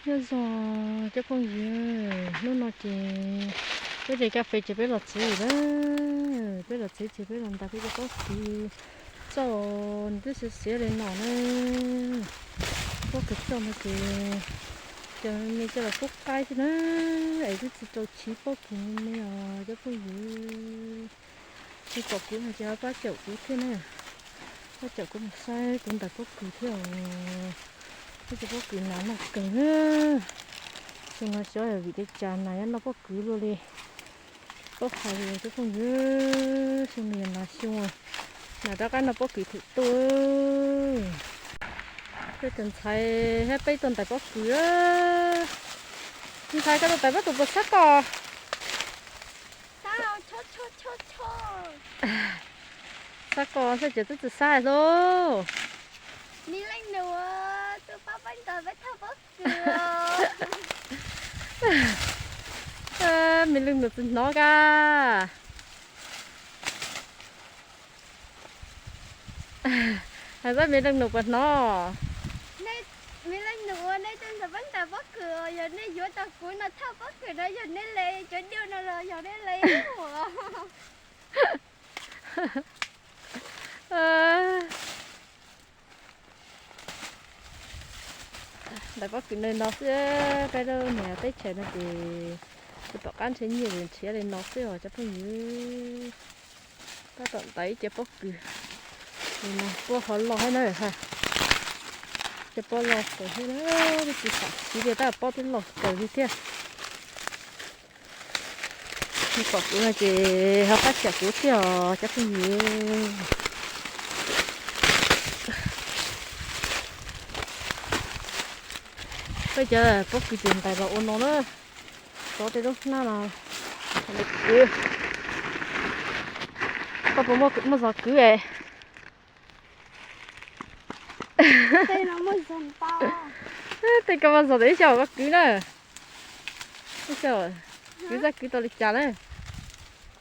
Nyob zoo cov phooj ywg, hnub no ces peb de kas fes ces peb los tsev lawm na. Peb los tsev ces peb los ntais peb cov pob kws txoj, nws twb xiav xiav li no na. Pob kws txoj no ces cov me coj los pub qaib xwb na, es twb tsis tau chiv pob kws me os cov phooj ywg. Tsis pom kuv no ces ho pab caum kuv thiab na. Pab caum kuv mus saib kuv ntais pob kws thiab os. Peb cov pob kws nas noj kawg na. Xyoo no xyov vim li cas nas yuav noj pob kws luaj li. Paub hais li cov phooj ywg, xyoo no yog nas xyoo, nas rov qab noj pob kws thum tuaj. Peb tus ntxhais thiab peb tuaj ntais pob kws. Ntxhais, koj tuaj ntais pob kws puas xab koj? Xab koj xwb ces twb tsis xab hais lauj. Me leej nus, tus pab peb ntais peb thawj pob kws. Me leej nus tsis hnov ka. Hais txog me leej nus puas hnov? Me leej nus, nej tuaj ntais peb ntais pob kws, yog nej yuav tau kuv no thawj pob kws no yog nej le, cov diaj no los yog nej le. Ntais pob kws no xwb, peb lub niag teb chaws no ces tsis pom qab nrhiav nyiaj nrhiav li no xwb os cov phooj ywg. Tab tom ntais ib ce pob kws, pob ho loj thiab na. Cov pob loj kawg thiab na, twb tsis xam chiv li tab pob twb loj kawg li thiab. Nej pom kuv no ces ho pab caum kuv thiab os cov phooj ywg. Peb cov pob kws ces ntais los ua no na. Rov tej lub hnab no, kwv. Koj puas muaj zog kwv es? Tej koj muaj zog ntawd ib xyoos koj kwv na. Ib xyoos kwv txoj kwv tau li cas na.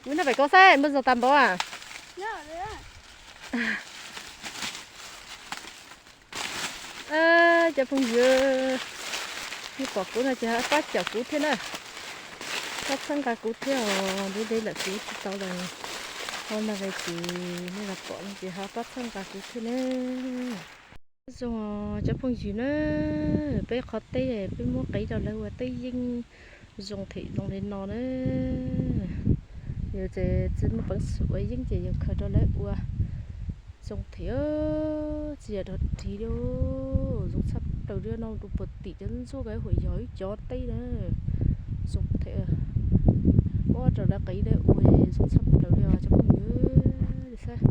Kwv nrog pem koj saib muaj zog tag npaum a. Cov phooj ywg, nej pom kuv no ces ho pab caum kuv thiab na. Pab txhawb nqa kuv thiab os, ntev ntev lawm kuv tsis tau los hauv no ces nej los pom no ces ho pab txhawb nqa kuv thiab na. Zoo cov phooj ywg na, peb qhov teb peb muab qiv rau lawv ua teb yeeb zoo them zoo li no na. Yus ces tsis muaj peev xwm ua yeeb ces yus khaws rau lawv ua zoo them, tsis yog dog dig li. Zoo tshaj plaws li no, rau puag tim cov ntsuab ko huam yog ib cov teb na. Zoo them, muab rau lawv qiv lawv ua zoo tshaj plaws li os cov phooj ywg. Saib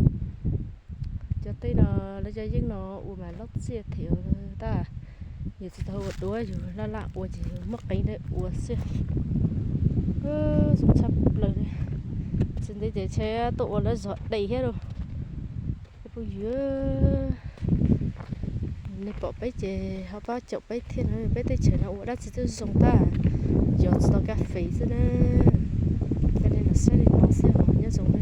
cov teb no, lawv cov yeeb no ua mas loj txiaj them tab. Yus tsis tau ua duab, yus laj laj ua ces yus muab qiv lawv ua xwb. Zoo tshaj plaws li. Tsis ntev ces tsam tuaj ua lawv zog dej thiab lauj. Cov phooj ywg, nej pom peb ces ho pab caum peb thiab na, peb teb chaws no ua dab tsi twb zoo tab, yog tsis tau kas fes xwb na. Peb nej los saib li no xwb os, nyob zoo na.